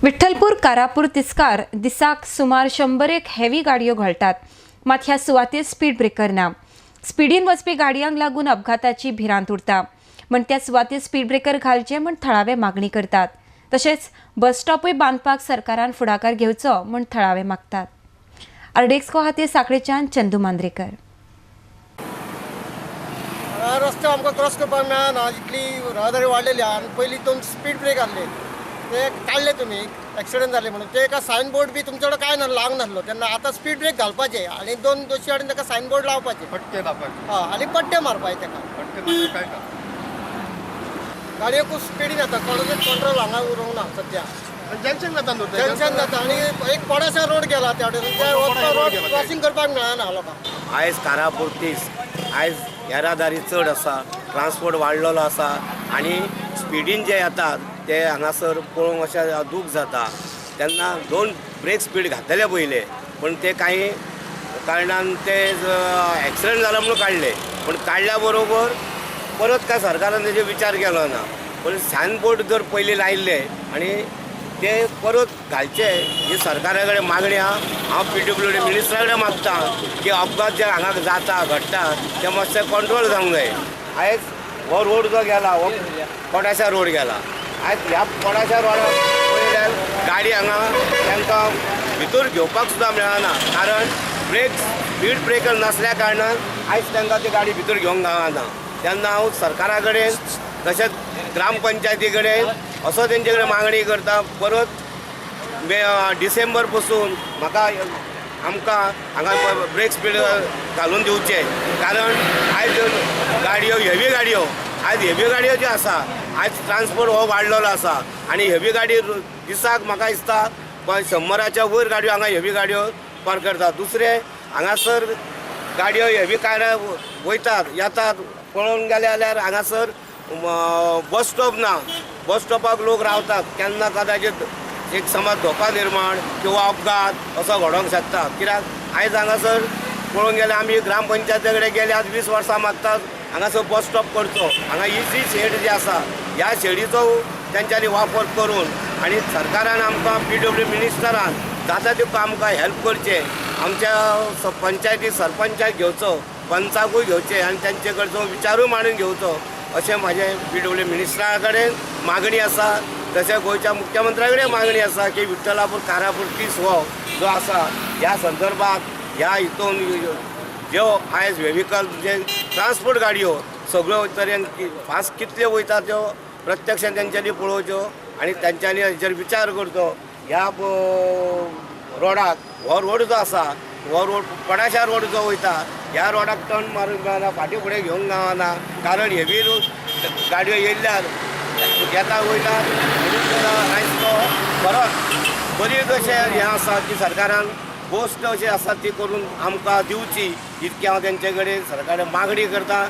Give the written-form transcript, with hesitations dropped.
विठ्ठलपूर कारापूर तिस्कार दिसाक सुमार 100 हेवी गाडयो घोळटात. मात ह्या सुवातेर स्पीड ब्रेकर ना. स्पिडीन वचपी गाडयांक लागून अपघाताची भिरांत उरता म्हण त्या सुवातेर स्पीड ब्रेकर घालचे म्हण थळावे मागणी करतात. तशेंच बस स्टॉपूय बांदपाक सरकारान फुडाकार घेवचो म्हण थळावे मागतात. आरडीएक्स खातीर साखळेच्यान चंदू मांद्रेकर. रस्ते आमकां क्रॉस करपाक मेळना, इतली येरादारी वाडलेली आहा. आनी पयलीं दोन स्पीड ब्रेक आहले, ते काडले तुमी एक्सिडंट जाले म्हणून. ते एका सायन बोर्ड बी तुमचे कडेन कांय ना, लावंक नासलो तेन्ना. आतां स्पीड ब्रेक घालपाचे आनी दोन दोशी वाटेन ताका सायन बोर्ड लावपाचे. पट्टे लावपाचे. हय, आनी पट्टे मारपाचे ताका. पट्टे मारले कळटा. गाडयो खूब स्पिडीन येता, कोणाचो कंट्रोल हांगा उरूंक ना सद्या. जंक्शन जाता न्हू तें. जंक्शन जाता आनी एक पडाशा रोड गेला त्या वटेन, ते रोड क्रॉसींग करपाक मेळना लोकांक. आयज कारापूर तीस आयज येरादारी चड आसा, ट्रान्सपोर्ट वाडलेलो आसा आनी स्पिडीन जे येतात ते हांगासर पळोवंक अशें दूख जाता. तेन्ना दोन ब्रेक स्पीड घातलेले पयले, पूण ते कांय कारणान ते एक्सिडंट जाला म्हणून काडले, पूण काडल्या बरोबर परत काय सरकारान तेजेर विचार केलो ना. पूण सायन बोर्ड जर पयलीं लायिल्ले आनी ते परत घालचे ही सरकारा कडेन मागणी आहा. हांव पीडब्ल्यू डी मिनिस्टरा कडेन मागता की अपघात जे हांगा जाता घडटा ते मातशे कंट्रोल जावंक जाय. आयज हो रोड जो गेला हो कोडाशा रोड गेला. आयज ह्या कोडाशा रोडा वयल्यान गाडी हांगा तांकां भितर घेवपाक सुद्दां मेळना, कारण ब्रेक स्पीड ब्रेकर नासल्या कारणान आयज तांकां ती गाडी भितर घेवंक गावना. तेन्ना हांव सरकारा कडेन तशेंच ग्रामपंचायती कडेन असो तेंचे कडेन मागणी करता, परत डिसेंबर पसून म्हाका आमकां हांगा ब्रेक स्पीड घालून दिवचे, कारण आयज गाडयो हेवी गाडयो, आयज हेवी गाडयो ज्यो आसा, आयज ट्रान्सपोर्ट हो वाडलेलो आसा आनी हेवी गाडी दिसाक म्हाका दिसता 100च्या वयर गाडयो हांगा हेवी गाडयो पार्क करतात. दुसरें हांगासर गाडयो हेवी कार वयतात येतात. पळोवंक गेले जाल्यार हांगासर बस स्टॉप ना. बस स्टॉपाक लोक रावतात, केन्ना कदाचित एक समज धोका निर्माण किंवा अपघात असो घडोवंक शकता. कित्याक आयज हांगासर पळोवंक गेल्यार आमी ग्रामपंचायती कडेन गेले, आज 20 वर्सां मागतात हांगासर बस स्टॉप करचो. हांगा ही जी शेड जी आसा ह्या शेडीचो तेंच्यांनी वापर करून आनी सरकारान आमकां पीडब्ल्यू मिनिस्टरान जाता तितको आमकां हेल्प करचें. आमच्या पंचायती सरपंचाक घेवचो, पंचाकूय घेवचें आनी तेंचे कडचो विचारूय मांडून घेवचो अशें म्हाजें पीडब्ल्यू मिनिस्टरा कडेन मागणी आसा. तशें गोंयच्या मुख्यमंत्र्या कडेन मागणी आसा की विठ्ठलापूर कारापूर तीस हो जो आसा ह्या संदर्भात ह्या हितून ज्यो आयज वेहिकल जे ट्रान्सपोर्ट गाडयो सगळ्यो तरेन फास्ट कितल्यो वयता त्यो प्रत्यक्ष तेंच्यांनी पळोवच्यो आनी तेंच्यांनी हेजेर विचार करचो. ह्या रोडाक हो रोड जो आसा हो रोड पडाशा रोड जो वयता ह्या रोडाक टर्न मारूंक मेळना, फाटीं फुडें घेवंक गावना, कारण हेवी गाडयो येयल्ल्यान येता वयता. म्हणून आयज तो खरोच बरी अशें हें आसा की सरकारान गोश्ट अशी आसा ती करून आमकां दिवची, इतकी हांव तेंचे कडेन सरकारा मागणी करता.